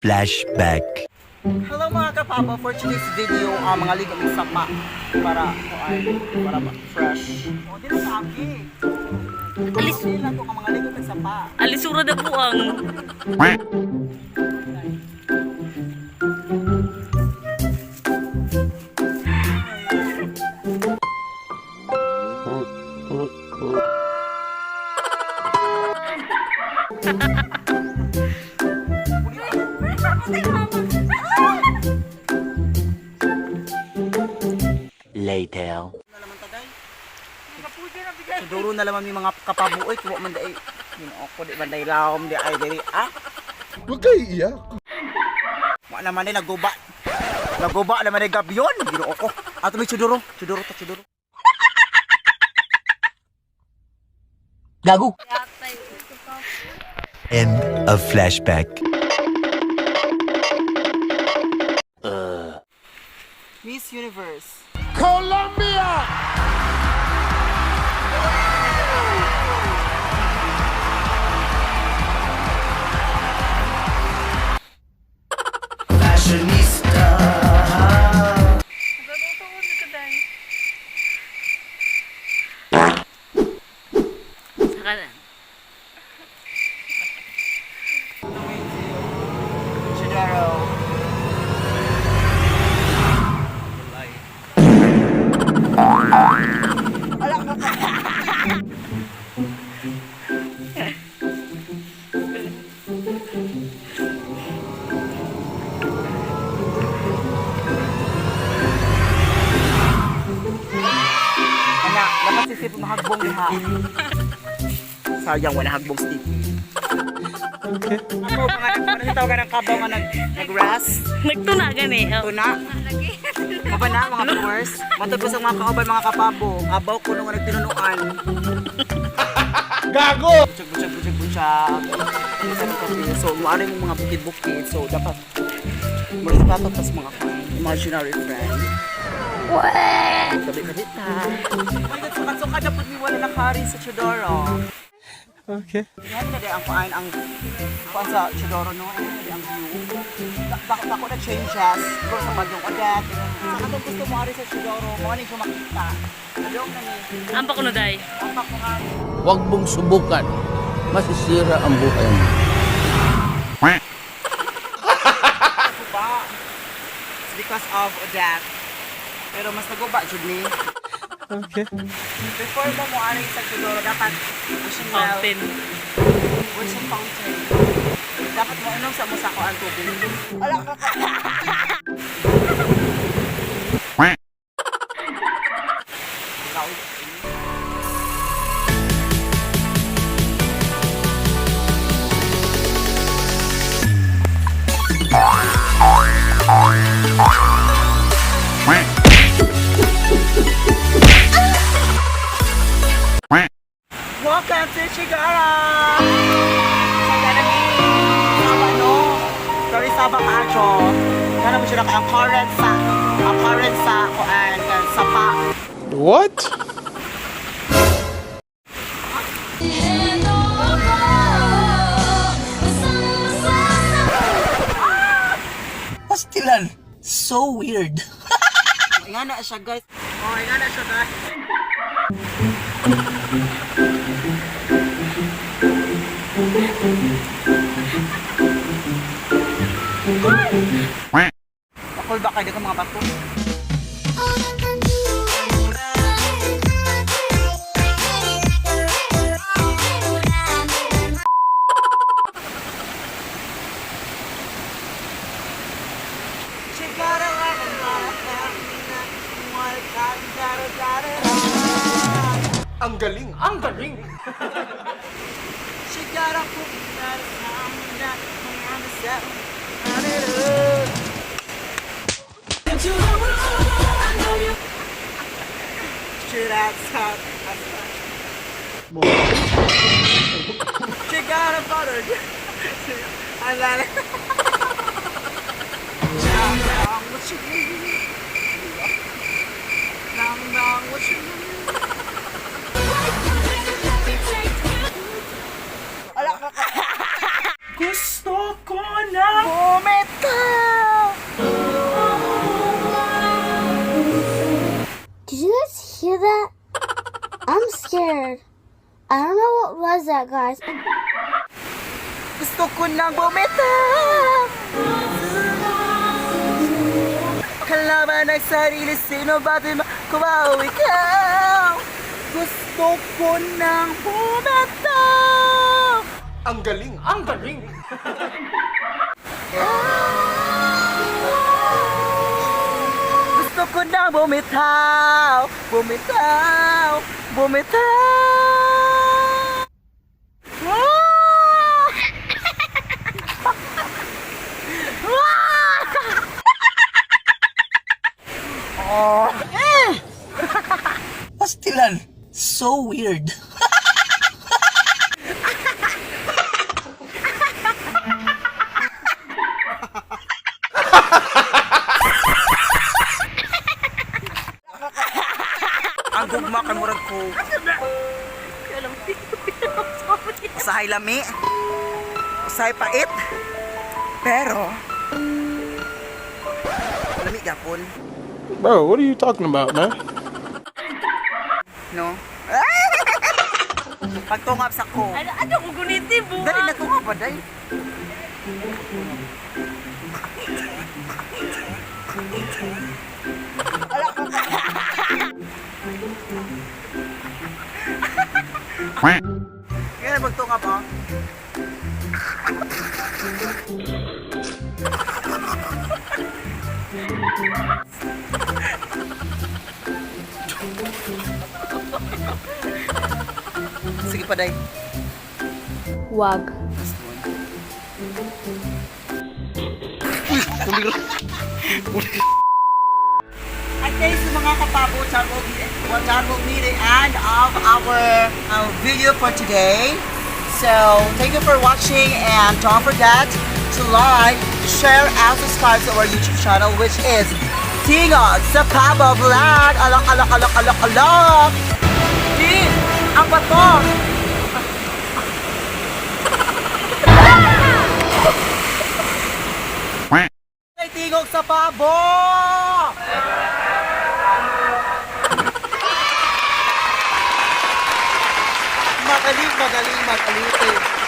Flashback. Hello mga kapapa, for today's video, ang mga ligo ng sapa para kuan, para fresh. O, di na sa aki. Alis. Di lang ko nga mga ligo ng sapa. Alisura na po ang. Later. Na naman tagay. Siguro na naman may mga kapabuoy, kuha man dai. Ginoo ko di man day lawom di ay diri ah. Huwag kayo iiyak. Wa naman ni naguba. Naguba naman ni gabyon. Ginoo ko. Ato may chuduro, chuduro ta chuduro. Gago. End of flashback. Miss Universe. Colombia! Saka na. Chudoro. Ana, dapat sisip mahagbong diha. Sayang wala hagbong sticky. Okay. Ako mga ano tawag ng kabaw nga nag nag-rest. Nagtuna gani. Oh. Tuna. Maba na mga viewers. Matod ko sa mga kauban mga kapabo. Kabaw ko nung nagtinunuan. Gago! Butsyag, butsyag, butsyag, butsyag. Sa kape. So, maari mo mga bukid-bukid. So, dapat magsapato pas mga friend. Imaginary friend. Gabi-gabi ta. Oh my God, sukat-sukat dapat ni wala nakari sa Chidoro. Okay. Yan na ang kuan ang kuan sa Chidoro no. Yan na ang view. Dako dako na changes siguro sa Bagyong Odette. Sa katong gusto mo ari sa Chidoro, mo ni siya makita. Adong na ni. Ampa ko na day. Ang pakuhan. Huwag mong subukan. Masisira ang buhay mo. Guba. It's because of Odette. Pero mas naguba jud ni. Okay. Before mo mo ari sa Chidoro dapat wishing well. Fountain. Wishing fountain. Dapat mo inom sa mo sa kuan tubig. Ala ka. Welcome to Chigara! So, gana ni Saba, no? Sorry, Saba kaacho. Gana mo siya ang current sa, ang current sa, kuan, kan, sapa. What? Pastilan. So weird. Ingana siya, guys. Oh, ingana siya, guys. Bakol ba kayo dito mga bato? Ang galing! Ang galing! She got a hook She got a butter. I love it. Gusto ko na bumili. scared. I don't know what was that, guys. Gusto ko nang bumitaw. Kalaban ng sarili, sino ba di makuha ikaw? Gusto ko nang bumitaw. Ang galing! Ang galing! Gusto ko nang bumitaw, bumitaw, bumitaw. Ah! Ah! Pastilan. So weird. Ang gugma kay murag ko. Usahay lami. Usahay pait. Pero lami gapon, Bro, what are you talking about, man? No? Pagtungap sa ko. Ano, ano ko guniti, buang. Dali na tungap ba day? Kaya magtungap oh. Sige pa day. Wag. Okay, so mga kapabo, that will be the end of our video for today. So, thank you for watching and don't forget to like, share, and subscribe to our YouTube channel, which is Tingog sa Pabo Vlog. Alok, alok, alok, alok, alok! Di, ang bato! Ay, Tingog sa Pabo! Magaling, magaling, magaling.